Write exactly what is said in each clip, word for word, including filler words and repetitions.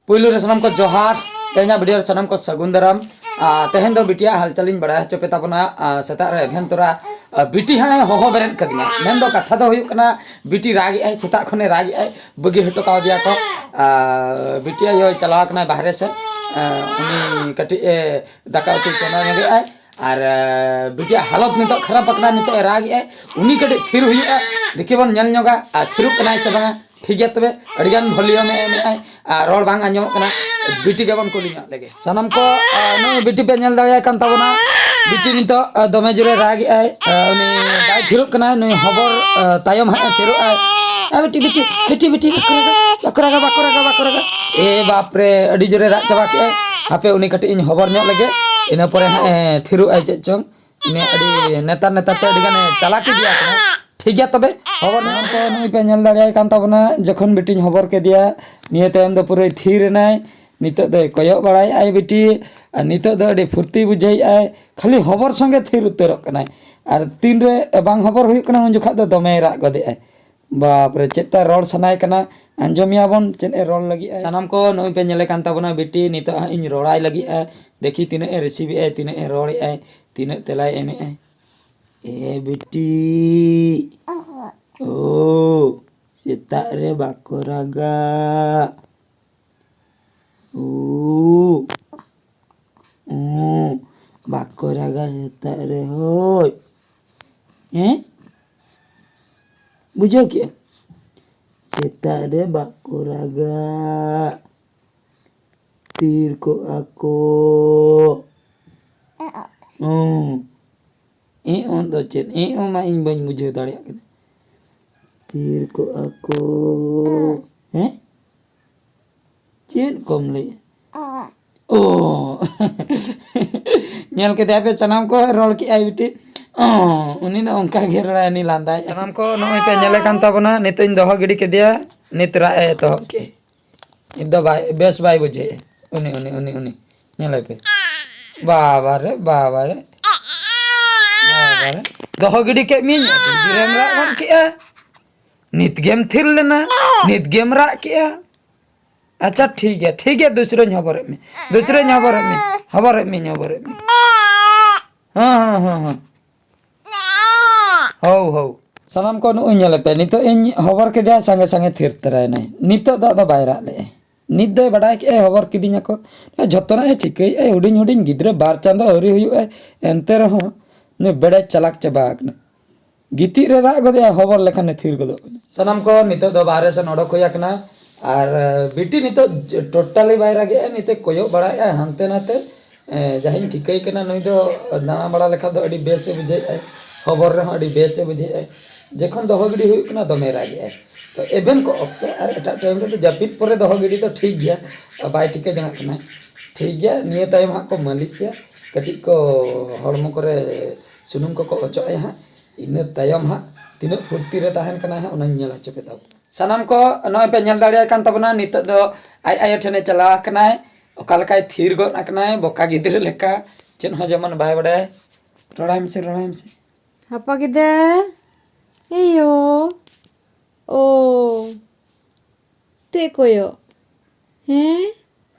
ᱯᱩᱭᱞᱩ ᱨᱮ ᱥᱟᱱᱟᱢ ᱠᱚ ᱡᱚᱦᱟᱨ᱾ ᱛᱮᱦᱮᱧᱟᱜ ᱵᱷᱤᱰᱤᱭᱳ ᱨᱮ ᱥᱟᱱᱟᱢ ᱠᱚ ᱥᱟᱹᱜᱩᱱ ᱫᱟᱨᱟᱢ᱾ ᱟᱨ ᱛᱮᱦᱮᱧ ᱫᱚ ᱵᱤᱴᱤᱭᱟᱜ ᱦᱟᱞᱪᱟᱞ ᱤᱧ ᱵᱟᱲᱟᱭ ᱦᱚᱪᱚ ᱯᱮ ᱛᱟᱵᱚᱱᱟ᱾ ᱟᱨ ᱥᱮᱛᱟᱜ ᱨᱮ ᱮᱵᱷᱮᱱ ᱛᱚᱨᱟ, ᱟᱨ ᱵᱤᱴᱤ ᱦᱟᱸᱜ ᱮ ᱦᱚᱦᱚ ᱵᱮᱨᱮᱫ ᱠᱟᱫᱤᱧᱟ᱾ ᱢᱮᱱᱫᱚ ᱠᱟᱛᱷᱟ ᱫᱚ ᱦᱩᱭᱩᱜ ᱠᱟᱱᱟ, ᱵᱤᱴᱤ ᱨᱟᱜ ᱮᱜᱼᱟᱭ, ᱥᱮᱛᱟᱜ ᱠᱷᱚᱱᱮ ᱨᱟᱜ ᱮᱜᱼᱟᱭ, ᱵᱟᱹᱜᱤ ᱦᱚᱴᱚ ᱠᱟᱣᱫᱮᱭᱟ ᱠᱚ᱾ ᱟᱨ ᱵᱤᱴᱤ ᱟᱭᱳᱭ ᱪᱟᱞᱟᱣ ᱠᱟᱱᱟᱭ ᱵᱟᱦᱨᱮ ᱥᱮᱫ᱾ ᱟᱨ ᱩᱱᱤ ᱠᱟᱹᱴᱤᱡ ᱮ ᱫᱟᱠᱟ ᱩᱛᱩ ᱪᱚᱸᱫᱟ ᱧᱚᱜ ᱮᱜᱼᱟᱭ᱾ ᱟᱨ ᱟᱨ ᱵᱤᱴᱤᱭᱟᱜ ᱦᱟᱞᱚᱛ ᱱᱤᱛᱚᱜ ᱠᱷᱟᱨᱟᱯ ᱟᱠᱟᱱᱟ, ᱱᱤᱛᱚᱜ ᱮ ᱨᱟᱜ ᱮᱜᱼᱟᱭ᱾ ᱩᱱᱤ ᱠᱟᱹᱴᱤᱡ ᱛᱷᱤᱨ ᱦᱩᱭᱩᱜᱼᱟ, ᱫᱮᱠᱷᱤ ᱵᱚᱱ ᱧᱮᱞ ᱧᱚᱜᱟ ᱟᱨ ᱛᱷᱤᱨᱚᱜ ᱠᱟᱱᱟᱭ ᱥᱮ ᱵᱟᱝᱟ᱾ ᱴᱷᱤᱠ ᱜᱮᱭᱟ, ᱛᱚᱵᱮ ᱟᱹᱰᱤᱜᱟᱱ ᱵᱷᱚᱞᱤᱭᱩᱢ ᱮ ᱮᱢᱮᱜᱼᱟᱭ ᱟᱨ ᱨᱚᱲ ᱵᱟᱝ ᱟᱸᱡᱚᱢᱚᱜ ᱠᱟᱱᱟ᱾ ᱵᱤᱴᱤ ᱜᱮᱵᱚᱱ ᱠᱩᱞᱤ ᱧᱚᱜ ᱞᱮᱜᱮ᱾ ᱥᱟᱱᱟᱢ ᱠᱚ, ᱟᱨ ᱱᱩᱭ ᱵᱤᱴᱤ ᱯᱮ ᱧᱮᱞ ᱫᱟᱲᱮᱭᱟᱭ ᱠᱟᱱ ᱛᱟᱵᱚᱱᱟ᱾ ᱵᱤᱴᱤ ᱱᱤᱛᱚᱜ, ᱟᱨ ᱫᱚᱢᱮ ᱡᱳᱨᱮ ᱨᱟᱜ ᱮᱜᱼᱟᱭ᱾ ᱟᱨ ᱩᱱᱤ ᱵᱟᱭ ᱛᱷᱤᱨᱚᱜ ᱠᱟᱱᱟ, ᱱᱩᱭ ᱦᱚᱵᱚᱨ, ᱟᱨ ᱛᱟᱭᱚᱢ ᱦᱟᱸᱜ ᱮ ᱛᱷᱤᱨᱚᱜ ᱟᱭ᱾ ᱟᱨ ᱵᱤᱴᱤ, ᱵᱤᱴᱤ, ᱵᱤᱴᱤ, ᱵᱤᱴᱤ, ᱵᱟᱠᱚ ᱨᱟᱜᱟ, ᱵᱟᱠᱚ ᱨᱟᱜᱟ, ᱵᱟᱠᱚ ᱨᱟᱜᱟ, ᱵᱟᱠᱚ ᱨᱟᱜᱟ᱾ ᱮ ᱵᱟᱯ ᱨᱮ, ᱟᱹᱰᱤ ᱡᱳᱨᱮ ᱨᱟᱜ ᱪᱟᱵᱟ ᱠᱮᱜᱼᱟᱭ᱾ ᱦᱟᱯᱮ, ᱩᱱᱤ ᱠᱟᱹᱴᱤᱡ ᱤᱧ ᱦᱚᱵᱚᱨ ᱧᱚᱜ ᱞᱮᱜᱮ, ᱤᱱᱟᱹ ᱯᱚᱨᱮ ᱦᱟᱸᱜ ᱮ ᱛᱷᱤᱨᱚᱜ ᱟᱭ ᱪᱮᱫ ᱪᱚᱝ᱾ ᱩᱱᱤ ᱟᱹᱰᱤ ᱱᱮᱛᱟᱨ ᱱᱮᱛᱟᱨ ᱛᱮ ᱟᱹᱰᱤ ᱜᱟᱱᱮ ᱪᱟᱞᱟᱠ ᱤᱫᱤᱭᱟ ᱠᱟᱱᱟ᱾ ᱴᱷᱤᱠ ᱜᱮᱭᱟ, ᱛᱚᱵᱮ ᱦᱚᱵᱚᱨ ᱧᱚᱜ᱾ ᱛᱚ ᱱᱩᱭ ᱯᱮ ᱧᱮᱞ ᱫᱟᱲᱮᱭᱟᱭ ᱠᱟᱱ ᱛᱟᱵᱚᱱᱟ, ᱡᱚᱠᱷᱚᱱ ᱵᱤᱴᱤᱧ ᱦᱚᱵᱚᱨ ᱠᱮᱫᱮᱭᱟ, ᱱᱤᱭᱟᱹ ᱛᱟᱭᱚᱢ ᱫᱚ ᱯᱩᱨᱟᱹᱭ ᱛᱷᱤᱨ ᱮᱱᱟᱭ᱾ ᱱᱤᱛᱚᱜ ᱫᱚᱭ ᱠᱚᱭᱚᱜ ᱵᱟᱲᱟᱭᱮᱫᱼᱟᱭ ᱵᱤᱴᱤ, ᱟᱨ ᱱᱤᱛᱚᱜ ᱫᱚ ᱟᱹᱰᱤ ᱯᱷᱩᱨᱛᱤ ᱵᱩᱡᱷᱟᱹᱣᱮᱫᱼᱟᱭ᱾ ᱠᱷᱟᱹᱞᱤ ᱦᱚᱵᱚᱨ ᱥᱚᱸᱜᱮ ᱛᱷᱤᱨ ᱩᱛᱟᱹᱨᱚᱜ ᱠᱟᱱᱟᱭ, ᱟᱨ ᱛᱤᱱᱨᱮ ᱵᱟᱝ ᱦᱚᱵᱚᱨ ᱦᱩᱭᱩᱜ ᱠᱟᱱᱟ, ᱩᱱ ᱡᱚᱠᱷᱟᱡ ᱫᱚ ᱫᱚᱢᱮᱭ ᱨᱟᱜ ᱜᱚᱫᱮᱜᱼᱟᱭ᱾ ᱵᱟᱯᱨᱮ, ᱪᱮᱫ ᱛᱟᱭ ᱨᱚᱲ ᱥᱟᱱᱟᱭᱮ ᱠᱟᱱᱟ, ᱟᱸᱡᱚᱢᱮᱭᱟ ᱵᱚᱱ ᱪᱮᱫ ᱮ ᱨᱚᱲ ᱞᱟᱹᱜᱤᱫ᱾ ᱥᱟᱱᱟᱢ ᱠᱚ ᱱᱩᱭ ᱯᱮ ᱧᱮᱞᱮ ᱠᱟᱱ ᱛᱟᱵᱚᱱᱟ, ᱵᱤᱴᱤ ᱱᱤᱛᱚᱜ ᱦᱟᱸᱜ ᱤᱧ ᱨᱚᱲᱟᱭ ᱞᱟᱹᱜᱤᱫᱼᱟ᱾ ᱫᱮᱠᱷᱤ ᱛᱤᱱᱟᱹᱜ ᱮ ᱨᱤᱥᱤᱵᱷ ᱮᱫᱼᱟᱭ, ᱛᱤᱱᱟᱹᱜ ᱮ ᱨᱚᱲᱮᱫᱼᱟᱭ, ᱛᱤᱱᱟᱹᱜ ᱛᱮᱞᱟᱭ ᱮᱢᱮᱫᱼᱟᱭ᱾ ᱮ ᱵᱤᱴᱤ, ᱳ, ᱥᱮᱛᱟᱜ ᱨᱮ ᱵᱟᱠᱚ ᱨᱟᱜᱟ᱾ ᱳ, ᱳ, ᱵᱟᱠᱚ ᱨᱟᱜᱟ ᱥᱮᱛᱟᱜ ᱨᱮ, ᱦᱳᱭ᱾ ᱦᱮᱸ? ᱵᱩᱡᱷᱟᱹᱣ ᱠᱮᱜᱼᱟ? ᱥᱮᱛᱟᱜ ᱨᱮ ᱵᱟᱠᱚ ᱨᱟᱜᱟ, ᱛᱤᱨ ᱠᱚᱜᱼᱟ ᱠᱚ᱾ ᱦᱮᱸ᱾ ᱮᱸ ᱚᱸ ᱫᱚ ᱪᱮᱫ? ᱮᱸ ᱚᱸ ᱢᱟ ᱤᱧ ᱵᱟᱹᱧ ᱵᱩᱡᱷᱟᱹᱣ ᱫᱟᱲᱮᱭᱟᱜ ᱠᱟᱱᱟ᱾ ᱛᱤᱨ ᱠᱚᱜᱼᱟ ᱠᱚ᱾ ᱦᱮᱸ? ᱪᱮᱫ ᱠᱚᱢ ᱞᱟᱹᱭᱮᱜᱼᱟ? ᱚ᱾ ᱧᱮᱞ ᱠᱮᱫᱮᱭᱟ ᱯᱮ ᱥᱟᱱᱟᱢ ᱠᱚ, ᱨᱚᱲ ᱠᱮᱜᱼᱟᱭ ᱵᱤᱴᱤ᱾ ᱚ, ᱩᱱᱤ ᱫᱚ ᱚᱱᱠᱟ ᱜᱮ ᱨᱚᱲᱟᱭ, ᱩᱱᱤ ᱞᱟᱸᱫᱟᱭ᱾ ᱥᱟᱱᱟᱢ ᱠᱚ ᱱᱚᱜᱼᱚᱭ ᱯᱮ ᱧᱮᱞᱮ ᱠᱟᱱ ᱛᱟᱵᱚᱱᱟ, ᱱᱤᱛᱚᱜ ᱤᱧ ᱫᱚᱦᱚ ᱜᱤᱰᱤ ᱠᱮᱫᱮᱭᱟ, ᱱᱤᱛ ᱨᱟᱜ ᱮ ᱮᱛᱚᱦᱚᱵ ᱠᱮᱜᱼᱟ᱾ ᱱᱤᱛ ᱫᱚ ᱵᱟᱭ, ᱵᱮᱥ ᱵᱟᱭ ᱵᱩᱡᱷᱟᱹᱣᱮᱜᱼᱟ᱾ ᱩᱱᱤ, ᱩᱱᱤ, ᱩᱱᱤ, ᱩᱱᱤ᱾ ᱧᱮᱞᱮ ᱯᱮ᱾ ᱵᱟᱵᱟ ᱨᱮ, ᱵᱟᱵᱟ ᱨᱮ᱾ ᱵᱟᱵᱟ ᱨᱮ᱾ ᱫᱚᱦᱚ ᱜᱤᱰᱤ ᱠᱮᱫ ᱢᱤᱭᱟᱹᱧ, ᱟᱹᱰᱤ ᱡᱳᱨᱮᱢ ᱨᱟᱜ ᱜᱚᱫ ᱠᱮᱜᱼᱟ᱾ ᱱᱤᱛ ᱜᱮᱢ ᱛᱷᱤᱨ ᱞᱮᱱᱟ, ᱱᱤᱛ ᱜᱮᱢ ᱨᱟᱜ ᱠᱮᱜᱼᱟ᱾ ᱟᱪᱪᱷᱟ, ᱴᱷᱤᱠ ᱜᱮᱭᱟ, ᱴᱷᱤᱠ ᱜᱮᱭᱟ, ᱫᱩᱥᱨᱟᱹᱧ ᱦᱚᱵᱚᱨᱮᱫ ᱢᱮ, ᱫᱩᱥᱨᱟᱹᱧ ᱦᱚᱵᱚᱨᱮᱫ ᱢᱮ, ᱦᱚᱵᱚᱨᱮᱫ ᱢᱮᱧ, ᱦᱚᱵᱚᱨᱮᱫ ᱢᱮ᱾ ᱦᱮᱸ, ᱦᱮᱸ, ᱦᱮᱸ, ᱦᱮᱸ᱾ ᱦᱚᱣ, ᱦᱚᱣ᱾ ᱥᱟᱱᱟᱢ ᱠᱚ ᱱᱚᱜᱼᱚᱭ ᱧᱮᱞ ᱯᱮ, ᱱᱤᱛᱚᱜ ᱤᱧ ᱦᱚᱵᱚᱨ ᱠᱮᱫᱮᱭᱟ, ᱥᱟᱸᱜᱮ ᱥᱟᱸᱜᱮ ᱛᱷᱤᱨ ᱛᱚᱨᱟᱭᱮᱱᱟᱭ᱾ ᱱᱤᱛᱚᱜ ᱫᱚ ᱟᱫᱚ ᱵᱟᱭ ᱨᱟᱜ ᱞᱮᱜᱼᱟᱭ᱾ ᱱᱤᱛ ᱫᱚᱭ ᱵᱟᱰᱟᱭ ᱠᱮᱜᱼᱟᱭ, ᱦᱚᱵᱚᱨ ᱠᱤᱫᱤᱧᱟᱠᱚ᱾ ᱡᱷᱚᱛᱚᱱᱟᱜ ᱮ ᱴᱷᱤᱠᱟᱹᱭᱮᱜᱼᱟᱭ, ᱦᱩᱰᱤᱧ ᱦᱩᱰᱤᱧ ᱜᱤᱫᱽᱨᱟᱹ, ᱵᱟᱨ ᱪᱟᱸᱫᱚ ᱟᱹᱣᱨᱤ ᱦᱩᱭᱩᱜᱼᱟᱭ, ᱮᱱᱛᱮ ᱨᱮᱦᱚᱸ ᱱᱩᱭ ᱵᱮᱲᱮ ᱪᱟᱞᱟᱠ ᱪᱟᱵᱟ ᱟᱠᱟᱱᱟ᱾ ᱜᱤᱛᱤᱡ ᱨᱮ ᱨᱟᱜ ᱜᱚᱫᱮᱜᱼᱟᱭ, ᱦᱚᱵᱚᱨ ᱞᱮᱠᱷᱟᱱᱮ ᱛᱷᱤᱨ ᱜᱚᱫᱚᱜ ᱠᱟᱱᱟ᱾ ᱥᱟᱱᱟᱢ ᱠᱚ ᱱᱤᱛᱚᱜ ᱫᱚ ᱵᱟᱦᱨᱮ ᱥᱮᱱ ᱚᱰᱚᱠ ᱦᱩᱭ ᱟᱠᱟᱱᱟ᱾ ᱟᱨ, ᱮ, ᱵᱤᱴᱤ ᱱᱤᱛᱚᱜ ᱡ-, totally ᱵᱟᱭ ᱨᱟᱜᱮᱜᱼᱟ, ᱱᱤᱛᱚᱜ ᱠᱚᱭᱚᱜ ᱵᱟᱲᱟᱭᱮᱜᱼᱟᱭ ᱦᱟᱱᱛᱮ ᱱᱟᱛᱮ᱾ ᱮ, ᱡᱟᱦᱟᱸᱧ ᱴᱷᱤᱠᱟᱹᱭ ᱠᱟᱱᱟ, ᱱᱩᱭ ᱫᱚ ᱫᱟᱬᱟ ᱵᱟᱲᱟ ᱞᱮᱠᱷᱟᱱ ᱫᱚ ᱟᱹᱰᱤ ᱵᱮᱥ ᱮ ᱵᱩᱡᱷᱟᱹᱣᱮᱜᱼᱟᱭ, ᱦᱚᱵᱚᱨ ᱨᱮᱦᱚᱸ ᱟᱹᱰᱤ ᱵᱮᱥ ᱮ ᱵᱩᱡᱷᱟᱹᱣᱮᱜᱼᱟᱭ᱾ ᱡᱚᱠᱷᱚᱱ ᱫᱚᱦᱚ ᱜᱤᱰᱤ ᱦᱩᱭᱩᱜ ᱠᱟᱱᱟ, ᱫᱚᱢᱮ ᱨᱟᱜᱮᱜᱼᱟᱭ᱾ ᱛᱚ, ᱮᱵᱷᱮᱱ ᱠᱚ ᱚᱠᱛᱚ ᱟᱨ ᱮᱴᱟᱜ time ᱨᱮᱫᱚ ᱡᱟᱹᱯᱤᱫ ᱯᱚᱨᱮ ᱫᱚᱦᱚ ᱜᱤᱰᱤ ᱫᱚ ᱴᱷᱤᱠ ᱜᱮᱭᱟ, ᱵᱟᱭ ᱴᱷᱤᱠᱟᱹ ᱡᱚᱝᱟᱜ ᱠᱟᱱᱟ᱾ ᱴᱷᱤᱠ ᱜᱮᱭᱟ, ᱱᱤᱭᱟᱹ ᱛᱟᱭᱚᱢ ᱦᱟᱸᱜ ᱠᱚ ᱢᱟᱹᱞᱤᱥᱮᱭᱟ, ᱠᱟᱹᱴᱤᱡ ᱠᱚ ᱦᱚᱲᱢᱚ ᱠᱚᱨᱮ ᱥᱩᱱᱩᱢ ᱠᱚᱠᱚ ᱚᱪᱚᱜ ᱟᱭᱟ ᱦᱟᱸᱜ᱾ ᱤᱱᱟᱹ ᱛᱟᱭᱚᱢ ᱦᱟᱸᱜ ᱛᱤᱱᱟᱹᱜ ᱯᱷᱩᱨᱛᱤ ᱨᱮ ᱛᱟᱦᱮᱱ ᱠᱟᱱᱟᱭ ᱦᱟᱸᱜ, ᱚᱱᱟᱧ ᱧᱮᱞ ᱦᱚᱪᱚ ᱯᱮ ᱛᱟᱵᱚᱱᱟ᱾ ᱥᱟᱱᱟᱢ ᱠᱚ ᱱᱚᱜᱼᱚᱭ ᱯᱮ ᱧᱮᱞ ᱫᱟᱲᱮᱭᱟᱭ ᱠᱟᱱ ᱛᱟᱵᱚᱱᱟ, ᱱᱤᱛᱚᱜ ᱫᱚ ᱟᱡ ᱟᱭᱳ ᱴᱷᱮᱱᱮ ᱪᱟᱞᱟᱣ ᱟᱠᱟᱱᱟᱭ᱾ ᱚᱠᱟ ᱞᱮᱠᱟᱭ ᱛᱷᱤᱨ ᱜᱚᱫ ᱟᱠᱟᱱᱟᱭ, ᱵᱚᱠᱟ ᱜᱤᱫᱽᱨᱟᱹ ᱞᱮᱠᱟ, ᱪᱮᱫ ᱦᱚᱸ ᱡᱮᱢᱚᱱ ᱵᱟᱭ ᱵᱟᱰᱟᱭᱟ᱾ ᱨᱚᱲᱟᱭ ᱢᱮᱥᱮ, ᱨᱚᱲᱟᱭ ᱢᱮᱥᱮ᱾ ᱦᱟᱯᱟ ᱜᱤᱫᱟᱹ, ᱮᱭᱳ, ᱳ, ᱛᱮ ᱠᱚᱭᱚᱜ, ᱦᱮᱸ?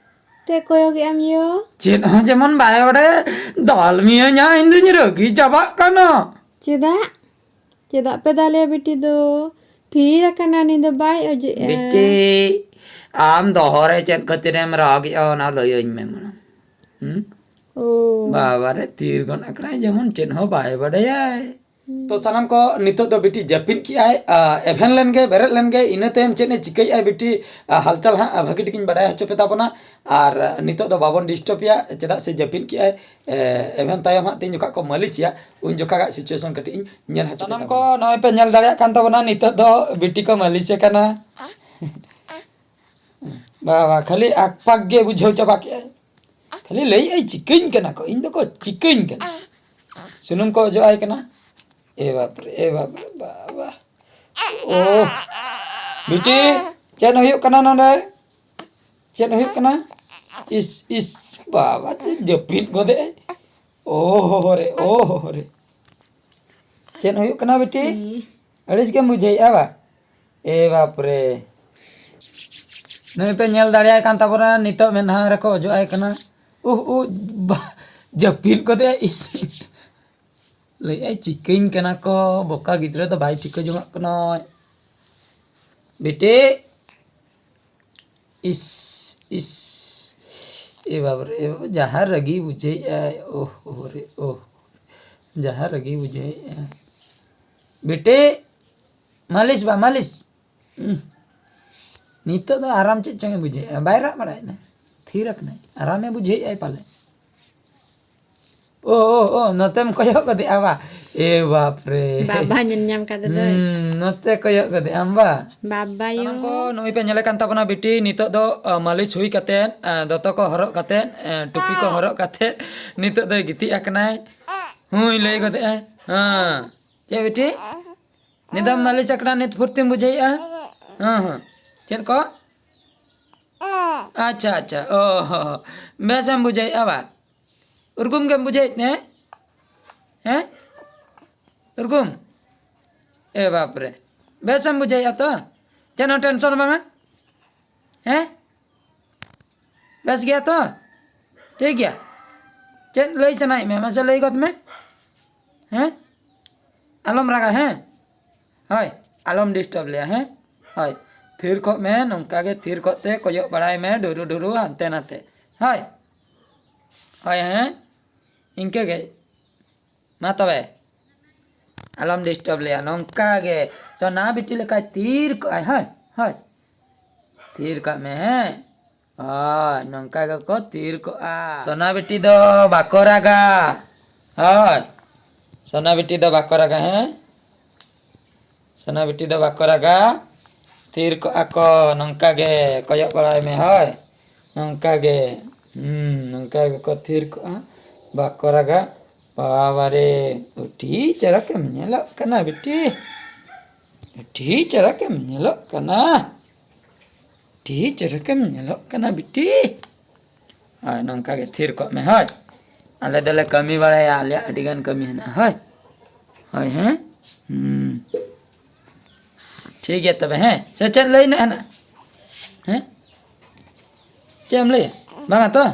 ᱛᱮ ᱠᱚᱭᱚᱜᱮᱜ ᱟᱢ ᱭᱳ? ᱪᱮᱫ ᱦᱚᱸ ᱡᱮᱢᱚᱱ ᱵᱟᱭ ᱵᱟᱰᱟᱭᱟ, ᱫᱟᱞ ᱢᱤᱭᱟᱹᱧᱟ, ᱤᱧ ᱫᱩᱧ ᱨᱟᱹᱜᱤ ᱪᱟᱵᱟᱜ ᱠᱟᱱᱟ᱾ ᱪᱮᱫᱟᱜ? ᱪᱮᱫᱟᱜ ᱯᱮ ᱫᱟᱞᱮᱭᱟ ᱵᱤᱴᱤ ᱫᱚ? ᱛᱷᱤᱨ ᱟᱠᱟᱱᱟ, ᱩᱱᱤ ᱫᱚ ᱵᱟᱭ ᱚᱡᱮᱜᱼᱟ᱾ ᱵᱤᱴᱤ, ᱟᱢ ᱫᱚᱦᱚ ᱨᱮ ᱪᱮᱫ ᱠᱷᱟᱹᱛᱤᱨᱮᱢ ᱨᱟᱜᱮᱜᱼᱟ, ᱚᱱᱟ ᱞᱟᱹᱭᱟᱹᱧ ᱢᱮ ᱢᱟᱲᱟᱝ᱾ ᱦᱩᱸ? ᱳ᱾ ᱵᱟᱵᱟ ᱨᱮ, ᱛᱷᱤᱨ ᱜᱚᱫ ᱟᱠᱟᱱᱟᱭ, ᱡᱮᱢᱚᱱ ᱪᱮᱫ ᱦᱚᱸ ᱵᱟᱭ ᱵᱟᱰᱟᱭᱟᱭ᱾ ᱛᱚ ᱥᱟᱱᱟᱢ ᱠᱚ, ᱱᱤᱛᱚᱜ ᱫᱚ ᱵᱤᱴᱤ ᱡᱟᱹᱯᱤᱫ ᱠᱮᱜᱼᱟᱭ, ᱟ, ᱮᱵᱷᱮᱱ ᱞᱮᱱᱜᱮ, ᱵᱮᱨᱮᱫ ᱞᱮᱱᱜᱮ, ᱤᱱᱟᱹ ᱛᱟᱭᱚᱢ ᱪᱮᱫ ᱮ ᱪᱤᱠᱟᱹᱭᱮᱜᱼᱟᱭ ᱵᱤᱴᱤ, ᱟ, ᱦᱟᱞᱪᱟᱞ ᱦᱟᱸᱜ, ᱟ, ᱵᱷᱟᱹᱜᱤ ᱴᱷᱤᱠᱤᱧ ᱵᱟᱰᱟᱭ ᱦᱚᱪᱚ ᱯᱮ ᱛᱟᱵᱚᱱᱟ᱾ ᱟᱨ, ᱟ, ᱱᱤᱛᱚᱜ ᱫᱚ ᱵᱟᱵᱚᱱ disturb ᱮᱭᱟ, ᱪᱮᱫᱟᱜ ᱥᱮ ᱡᱟᱹᱯᱤᱫ ᱠᱮᱜᱼᱟᱭ᱾ ᱮ, ᱮᱵᱷᱮᱱ ᱛᱟᱭᱚᱢ ᱦᱟᱸᱜ ᱛᱤᱱ ᱡᱚᱠᱷᱟᱜ ᱠᱚ ᱢᱟᱹᱞᱤᱥ ᱮᱭᱟ, ᱩᱱ ᱡᱚᱠᱷᱟᱜᱟᱜ situation ᱠᱟᱹᱴᱤᱡ ᱤᱧ ᱧᱮᱞ ᱦᱚᱪᱚ ᱯᱮ ᱥᱟᱱᱟᱢ ᱛᱟᱵᱚᱱᱟ᱾ ᱠᱚ ᱱᱚᱜᱼᱚᱭ ᱯᱮ ᱧᱮᱞ ᱫᱟᱲᱮᱭᱟᱜ ᱠᱟᱱ ᱛᱟᱵᱚᱱᱟ, ᱱᱤᱛᱚᱜ ᱫᱚ ᱵᱤᱴᱤ ᱠᱚ ᱢᱟᱹᱞᱤᱥ ᱮ ᱠᱟᱱᱟ᱾ ᱵᱟᱵᱟ, ᱠᱷᱟᱹᱞᱤ ᱟᱠᱯᱟᱠ ᱜᱮ ᱵᱩᱡᱷᱟᱹᱣ ᱪᱟᱵᱟ ᱠᱮᱜᱼᱟᱭ᱾ ᱠᱷᱟᱹᱞᱤ ᱞᱟᱹᱭᱮᱜᱼᱟᱭ, "ᱪᱤᱠᱟᱹᱧ ᱠᱟᱱᱟ ᱠᱚ, ᱤᱧ ᱫᱚᱠᱚ ᱪᱤᱠᱟᱹᱧ ᱠᱟᱱᱟ?" ᱥᱩᱱᱩᱢ ᱠᱚ ᱚᱡᱚᱜ ᱟᱭ ᱠᱟᱱᱟ᱾ ᱮ ᱵᱟᱯᱨᱮ, ᱮ ᱵᱟᱯᱨᱮ, ᱵᱟᱵᱟ᱾ ᱳ, ᱵᱤᱴᱤ, ᱪᱮᱫ ᱦᱩᱭᱩᱜ ᱠᱟᱱᱟ ᱱᱚᱰᱮ? ᱪᱮᱫ ᱦᱩᱭᱩᱜ ᱠᱟᱱᱟ? ᱤᱥ, ᱤᱥ, ᱵᱟᱵᱟ, ᱪᱮᱫ ᱡᱟᱹᱯᱤᱫ ᱜᱚᱫᱮᱜᱼᱟᱭ? ᱳ ᱦᱳ ᱦᱳ ᱨᱮ, ᱳ ᱦᱳ ᱦᱳ ᱨᱮ᱾ ᱪᱮᱫ ᱦᱩᱭᱩᱜ ᱠᱟᱱᱟ ᱵᱤᱴᱤ? ᱦᱩᱸ᱾ ᱟᱹᱲᱤᱥ ᱜᱮᱢ ᱵᱩᱡᱷᱟᱹᱣᱮᱜᱼᱟ ᱵᱟ? ᱮ ᱵᱟᱯᱨᱮ᱾ ᱱᱩᱭ ᱯᱮ ᱧᱮᱞ ᱫᱟᱲᱮᱭᱟᱭ ᱠᱟᱱ ᱛᱟᱵᱚᱱᱟ, ᱱᱤᱛᱚᱜ ᱢᱮᱫᱦᱟ ᱨᱮᱠᱚ ᱚᱡᱚᱜ ᱟᱭ ᱠᱟᱱᱟ᱾ ᱩᱦ, ᱩᱦ, ᱵᱟ-, ᱡᱟᱹᱯᱤᱫ ᱠᱚᱫᱚ ᱤᱥ-, ᱞᱟᱹᱭᱮᱫᱼᱟᱭ, "ᱪᱤᱠᱟᱹᱧ ᱠᱟᱱᱟ ᱠᱚ, ᱵᱚᱠᱟ ᱜᱤᱫᱽᱨᱟᱹ ᱫᱚ ᱵᱟᱭ ᱴᱷᱤᱠᱟᱹ ᱡᱚᱝᱟᱜ ᱠᱟᱱᱟ᱾ ᱵᱤᱴᱤ, ᱤᱥ, ᱤᱥ, ᱮ ᱵᱟᱵᱨᱮ, ᱮ ᱵᱟᱵᱟ, ᱡᱟᱦᱟᱸ ᱨᱟᱹᱜᱤ ᱵᱩᱡᱷᱟᱹᱣᱮᱫᱼᱟᱭ, ᱳᱦ, ᱳᱦ ᱨᱮ, ᱳᱦ, ᱡᱟᱦᱟᱸ ᱨᱟᱹᱜᱤ ᱵᱩᱡᱷᱟᱹᱣᱮᱫᱼᱟᱭ᱾ ᱵᱤᱴᱤ, ᱢᱟᱹᱞᱤᱥ ᱵᱟ, ᱢᱟᱹᱞᱤᱥ᱾" ᱩᱸᱦ᱾ ᱱᱤᱛᱚᱜ ᱫᱚ ᱟᱨᱟᱢ ᱪᱮᱫ ᱪᱚᱝ ᱮ ᱵᱩᱡᱷᱟᱹᱣᱮᱫᱼᱟ, ᱵᱟᱭ ᱨᱟᱜ ᱵᱟᱲᱟᱭᱮᱫᱼᱟ, ᱛᱷᱤᱨ ᱟᱠᱟᱱᱟᱭ, ᱟᱨᱟᱢᱮ ᱵᱩᱡᱷᱟᱹᱣᱮᱫᱼᱟᱭ ᱯᱟᱞᱮ᱾ ᱳ, ᱳ, ᱳ, ᱱᱚᱛᱮᱢ ᱠᱚᱭᱚᱜ ᱜᱚᱫᱮᱜᱼᱟ ᱵᱟ? ᱮ ᱵᱟᱯ ᱨᱮ᱾ ᱵᱟᱵᱟ ᱧᱮᱞ ᱧᱟᱢ ᱠᱟᱫᱮ ᱫᱚᱭ᱾ ᱦᱩᱸ, ᱱᱚᱛᱮ ᱠᱚᱭᱚᱜ ᱜᱚᱫᱮᱜ ᱟᱢ ᱵᱟ? ᱵᱟᱵᱟᱭᱳ᱾ ᱥᱟᱱᱟᱢ ᱠᱚ ᱱᱚᱜᱼᱚᱭ ᱯᱮ ᱧᱮᱞᱮ ᱠᱟᱱ ᱛᱟᱵᱚᱱᱟ ᱵᱤᱴᱤ, ᱱᱤᱛᱚᱜ ᱫᱚ, ᱟ, ᱢᱟᱹᱞᱤᱥ ᱦᱩᱭ ᱠᱟᱛᱮᱫ, ᱟ, ᱫᱚᱛᱚ ᱠᱚ ᱦᱚᱨᱚᱜ ᱠᱟᱛᱮᱫ, ᱟ, ᱴᱩᱯᱤ ᱠᱚ ᱦᱚᱨᱚᱜ ᱠᱟᱛᱮᱫ, ᱱᱤᱛᱚᱜ ᱫᱚᱭ ᱜᱤᱛᱤᱡ ᱟᱠᱟᱱᱟᱭ᱾ ᱦᱩᱸᱭ ᱞᱟᱹᱭ ᱜᱚᱫᱮᱜᱼᱟᱭ᱾ ᱦᱮᱸ᱾ ᱪᱮᱫ ᱵᱤᱴᱤ? ᱱᱤᱛ ᱫᱚᱢ ᱢᱟᱹᱞᱤᱥ ᱟᱠᱟᱱᱟ, ᱱᱤᱛ ᱯᱷᱩᱨᱛᱤᱢ ᱵᱩᱡᱷᱟᱹᱣᱮᱫᱼᱟ? ᱦᱮᱸ, ᱦᱮᱸ᱾ ᱪᱮᱫ ᱠᱚ? ᱟᱪᱪᱷᱟ, ᱟᱪᱪᱷᱟ᱾ ᱚ, ᱦᱚ, ᱦᱚ᱾ ᱵᱮᱥᱮᱢ ᱵᱩᱡᱷᱟᱹᱣᱮᱫᱼᱟ ᱵᱟ? ᱩᱨᱜᱩᱢ ᱜᱮᱢ ᱵᱩᱡᱷᱟᱹᱣᱮᱫ ᱛᱮ? ᱦᱮᱸ? ᱩᱨᱜᱩᱢ? ᱮ ᱵᱟᱯ ᱨᱮ᱾ ᱵᱮᱥᱮᱢ ᱵᱩᱡᱷᱟᱹᱣᱮᱫᱼᱟ ᱛᱚ? ᱪᱮᱫ ᱦᱚᱸ ᱴᱮᱱᱥᱚᱱ ᱵᱟᱝᱟ? ᱦᱮᱸ? ᱵᱮᱥ ᱜᱮᱭᱟ ᱛᱚ? ᱴᱷᱤᱠ ᱜᱮᱭᱟ? ᱪᱮᱫ ᱞᱟᱹᱭ ᱥᱟᱱᱟᱭᱮᱫ ᱢᱮᱭᱟ? ᱢᱟᱥᱮ ᱞᱟᱹᱭ ᱜᱚᱫ ᱢᱮ᱾ ᱦᱮᱸ? ᱟᱞᱚᱢ ᱨᱟᱜᱟ, ᱦᱮᱸ? ᱦᱳᱭ, ᱟᱞᱚᱢ ᱰᱤᱥᱴᱟᱵᱽ ᱞᱮᱭᱟ, ᱦᱮᱸ? ᱦᱳᱭ, ᱛᱷᱤᱨ ᱠᱚᱜ ᱢᱮ, ᱱᱚᱝᱠᱟ ᱜᱮ ᱛᱷᱤᱨ ᱠᱚᱜ ᱛᱮ ᱠᱚᱭᱚᱜ ᱵᱟᱲᱟᱭ ᱢᱮ, ᱰᱩᱨᱩ ᱰᱩᱨᱩ ᱦᱟᱱᱛᱮ ᱱᱟᱛᱮ᱾ ᱦᱳᱭ, ᱦᱳᱭ, ᱦᱮᱸ? ᱤᱱᱠᱟᱹ ᱜᱮ᱾ ᱢᱟ ᱛᱚᱵᱮ, ᱟᱞᱚᱢ ᱰᱤᱥᱴᱟᱵᱽ ᱞᱮᱭᱟ, ᱱᱚᱝᱠᱟ ᱜᱮ ᱥᱚᱱᱟ ᱵᱤᱴᱤ ᱞᱮᱠᱟᱭ ᱛᱷᱤᱨ ᱠᱚᱜᱼᱟᱭ᱾ ᱦᱳᱭ, ᱦᱳᱭ, ᱛᱷᱤᱨ ᱠᱟᱜ ᱢᱮ, ᱦᱮᱸ? ᱦᱳᱭ, ᱱᱚᱝᱠᱟ ᱜᱮᱠᱚ ᱛᱷᱤᱨ ᱠᱚᱜᱼᱟ᱾ ᱥᱚᱱᱟ ᱵᱤᱴᱤ ᱫᱚ ᱵᱟᱠᱚ ᱨᱟᱜᱟ᱾ ᱦᱳᱭ, ᱥᱚᱱᱟ ᱵᱤᱴᱤ ᱫᱚ ᱵᱟᱠᱚ ᱨᱟᱜᱟ, ᱦᱮᱸ? ᱥᱚᱱᱟ ᱵᱤᱴᱤ ᱫᱚ ᱵᱟᱠᱚ ᱨᱟᱜᱟ, ᱛᱷᱤᱨ ᱠᱚᱜᱼᱟ ᱠᱚ ᱱᱚᱝᱠᱟ ᱜᱮ ᱠᱚᱭᱚᱜ ᱵᱟᱲᱟᱭ ᱢᱮ, ᱦᱳᱭ, ᱱᱚᱝᱠᱟ ᱜᱮ, ᱦᱩᱸ, ᱱᱚᱝᱠᱟ ᱜᱮᱠᱚ ᱛᱷᱤᱨ ᱠᱚᱜᱼᱟ, ᱵᱟᱠᱚ ᱨᱟᱜᱟ᱾ ᱵᱟᱵᱟ ᱨᱮ, ᱟᱹᱰᱤ ᱪᱮᱦᱨᱟ ᱠᱮᱢ ᱧᱮᱞᱚᱜ ᱠᱟᱱᱟ ᱵᱤᱴᱤ, ᱟᱹᱰᱤ ᱪᱮᱦᱨᱟ ᱠᱮᱢ ᱧᱮᱞᱚᱜ ᱠᱟᱱᱟ, ᱟᱹᱰᱤ ᱪᱮᱦᱨᱟ ᱠᱮᱢ ᱧᱮᱞᱚᱜ ᱠᱟᱱᱟ ᱵᱤᱴᱤ᱾ ᱦᱳᱭ, ᱱᱚᱝᱠᱟ ᱜᱮ ᱛᱷᱤᱨ ᱠᱚᱜ ᱢᱮ, ᱦᱳᱭ᱾ ᱟᱞᱮ ᱫᱚᱞᱮ ᱠᱟᱹᱢᱤ ᱵᱟᱲᱟᱭᱟ, ᱟᱞᱮᱭᱟᱜ ᱟᱹᱰᱤ ᱜᱟᱱ ᱠᱟᱹᱢᱤ ᱦᱮᱱᱟᱜᱼᱟ, ᱦᱳᱭ᱾ ᱦᱳᱭ, ᱦᱮᱸ? ᱦᱩᱸ᱾ ᱴᱷᱤᱠ ᱜᱮᱭᱟ ᱛᱚᱵᱮ, ᱦᱮᱸ? ᱥᱮ ᱪᱮᱫ ᱞᱟᱹᱭ ᱨᱮᱱᱟᱜ ᱦᱮᱱᱟᱜᱼᱟ? ᱦᱮᱸ? ᱪᱮᱫ ᱮᱢ ᱞᱟᱹᱭᱟ? ᱵᱟᱝᱟ ᱛᱚ?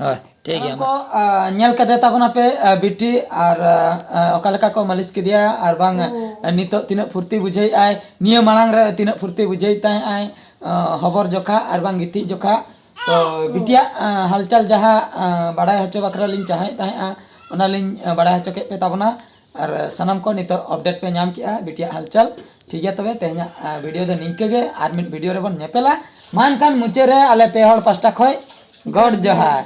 ᱦᱳᱭ, ᱴᱷᱤᱠ ᱜᱮᱭᱟ, ᱢᱟ᱾ ᱠᱚ, ᱟ, ᱧᱮᱞ ᱠᱟᱛᱮ ᱛᱟᱵᱚᱱᱟᱯᱮ, ᱟ, ᱵᱤᱴᱤ, ᱟᱨ, ᱟ, ᱟ, ᱚᱠᱟ ᱞᱮᱠᱟ ᱠᱚ ᱢᱟᱹᱞᱤᱥ ᱠᱮᱫᱮᱭᱟ, ᱟᱨ ᱵᱟᱝ, ᱟ, ᱱᱤᱛᱚᱜ ᱛᱤᱱᱟᱹᱜ ᱯᱷᱩᱨᱛᱤ ᱵᱩᱡᱷᱟᱹᱣᱮᱫᱼᱟᱭ, ᱱᱤᱭᱟᱹ ᱢᱟᱲᱟᱝ ᱨᱮ ᱛᱤᱱᱟᱹᱜ ᱯᱷᱩᱨᱛᱤ ᱵᱩᱡᱷᱟᱹᱣᱮᱫ ᱛᱟᱦᱮᱸᱫ ᱟᱭ, ᱟ, ᱦᱚᱵᱚᱨ ᱡᱚᱠᱷᱟ ᱟᱨ ᱵᱟᱝ ᱜᱤᱛᱤᱡ ᱡᱚᱠᱷᱟ᱾ ᱛᱚ, ᱵᱤᱴᱤᱭᱟᱜ, ᱟ, ᱦᱟᱞᱪᱟᱞ ᱡᱟᱦᱟᱸ, ᱟ, ᱵᱟᱲᱟᱭ ᱦᱚᱪᱚ ᱵᱟᱠᱷᱨᱟ ᱞᱤᱧ ᱪᱟᱦᱮᱸᱫ ᱛᱟᱦᱮᱸᱫᱼᱟ, ᱚᱱᱟᱞᱤᱧ, ᱟ, ᱵᱟᱲᱟᱭ ᱦᱚᱪᱚ ᱠᱮᱫ ᱯᱮ ᱛᱟᱵᱚᱱᱟ᱾ ᱟᱨ ᱥᱟᱱᱟᱢ ᱠᱚ ᱱᱤᱛᱚᱜ update ᱯᱮ ᱧᱟᱢ ᱠᱮᱜᱼᱟ ᱵᱤᱴᱤᱭᱟᱜ ᱦᱟᱞᱪᱟᱞ᱾ ᱴᱷᱤᱠ ᱜᱮᱭᱟ, ᱛᱚᱵᱮ ᱛᱮᱦᱮᱧᱟᱜ, ᱟ, video ᱫᱚ ᱱᱤᱝᱠᱟᱹ ᱜᱮ, ᱟᱨ ᱢᱤᱫ video ᱨᱮᱵᱚᱱ ᱧᱮᱯᱮᱞᱟ᱾ ᱢᱟ ᱮᱱᱠᱷᱟᱱ ᱢᱩᱪᱟᱹᱫ ᱨᱮ ᱟᱞᱮ ᱯᱮ ᱦᱚᱲ ᱯᱟᱥᱴᱟ ᱠᱷᱚᱱ ᱜᱚᱰ ᱡᱚᱦᱟᱨ᱾